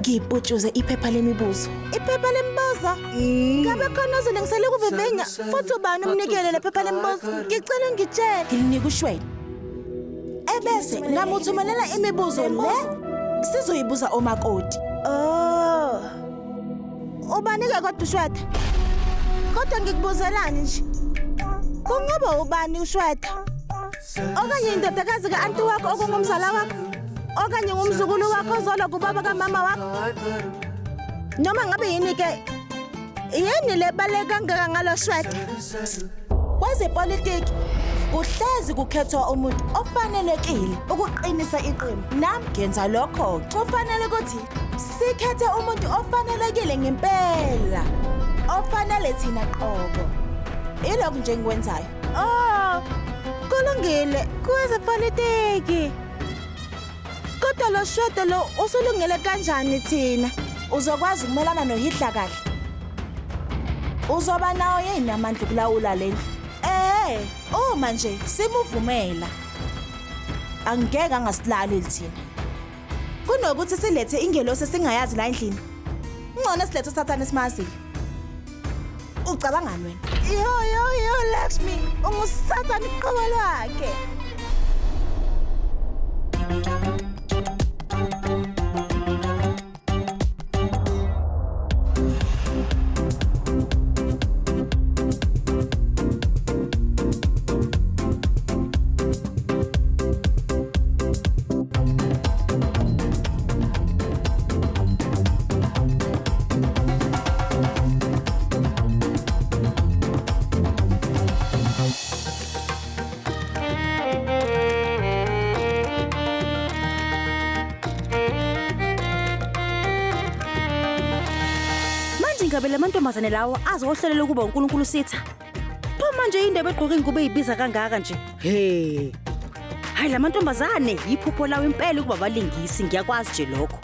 Ngiputshuze iphepha lemibuzo. Iphepha lemibuzo? Ngabe khona ozolungisela ukuvivinya? Futhi ubani umnikele le phepha lemibuzo? Ngicela ungitshele. Ngilinika ushwele. Ebese ngamuthumelela imibuzo le sizoyibuza omakoti. Oh. Ubani-ke kodwa uShweta? Kodwa ngikubuzelani nje? Kungaba ubani uShweta? Okanye indodakazi ka-anti wakho okungumzala wakho? Okanye ngumzukulu wakho ozalwa kubaba kamama wakho? Noma ngabe yini-ke, yini le baluleke kangaka ngalo Shweta? Kwezepolitiki kuhlezi kukhethwa umuntu ofanelekile ukuqinisa iqembu. Nami ngenza lokho. Kufanele ukuthi sikhethe umuntu ofanelekile ngempela, ofanele thina qobo. Ilokhu nje engikwenzayo. Oh, kulungile, kwezepolitiki. Kodwa lo Shweta lo usulungele kanjani thina? Uzokwazi ukumelana noHitler kahle. Uzoba nawo yini amandla okulawula le ndlu? Eh, uma nje simuvumela. Angeke angasilaleli thina. Kunokuthi silethe ingelosi esingayazi la endlini. Ngcono silethe uSathane esimaziyo. Ucabangani wena? Yo yo yo Lakshmi, unguSathane uqobo lwakhe. Manje ingabe la mantombazane lawo azohlelela ukuba uNkulunkulu sitha. Pho manje indaba egqoka ingubo eyibiza kangaka nje. He. Hayi la mantombazane yiphupho lawo impela ukuba balingisi ngiyakwazi nje lokho.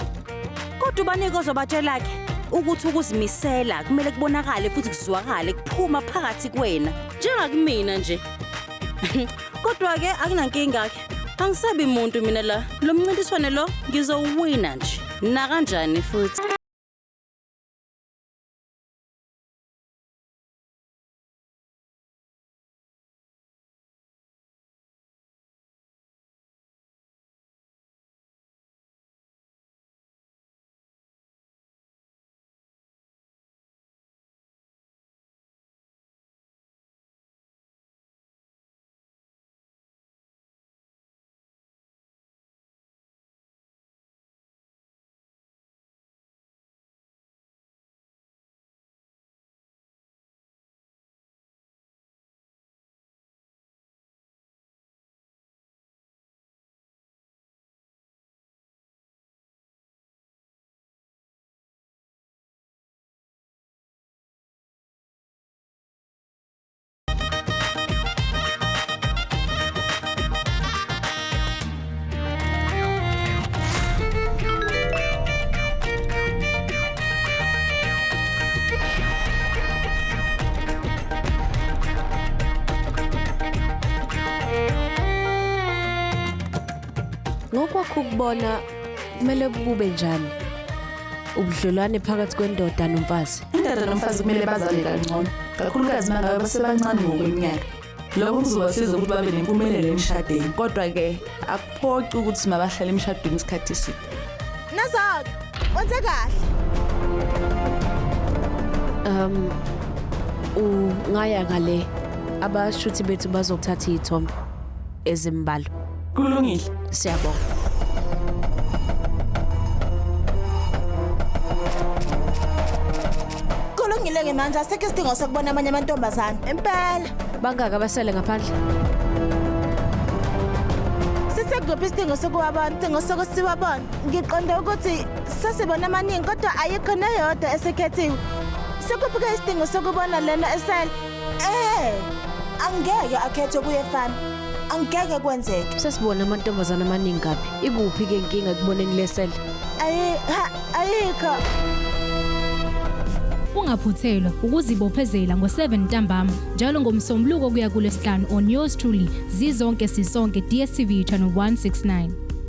Kodwa ubanike ozobatshela ke ukuthi ukuzimisela kumele kubonakale futhi kuzwakale kuphuma phakathi kuwena njengakumina nje. Kodwa ke akunankinga ke. Angisabi muntu mina la. Lo mncintiswano lo ngizowina nje. Nakanjani futhi. Ngokwakho ukubona kumele bube njani ubudlelwane phakathi kwendoda nomfazi? Indoda nomfazi kumele bazane kangcono, kakhulukazi uma ngabe basebancane ngokweminyaka. Lokho kuzobasiza ukuthi babe nempumelelo emshadweni. Kodwa-ke akuphoqi ukuthi mabahlale emshadweni isikhathi eside. Nazak, wenze kahle. Um ungaya ngale abashuthi bethu bazokuthatha iy'thombe ezimbalwa. Kulungile. Siyabonga. Kulungile-ke manje asikho isidingo sokubona amanye amantombazane. Impela. Bangaki abasele ngaphandle? Sisekuphi isidingo sokuwabona? Isidingo sokusiwabona. Ngiqonde ukuthi sesibona amaningi kodwa ayikho neyodwa esekhethiwe. Sikuphi-ke isidingo sokubona lena esele? Eh, angeke akhethwe kuyefana. Angeke kwenzeke. Sesibona amantombazane amaningi kabi. Ikuphi ke inkinga ekuboneni lesele? Ayi, ha, ayikho. Ungaphuthelwa ukuzibophezela ngo-7 ntambama njalo ngoMsombuluko kuya kuLwesihlanu on yours truly Zizonke Sisonke DStv channel 169.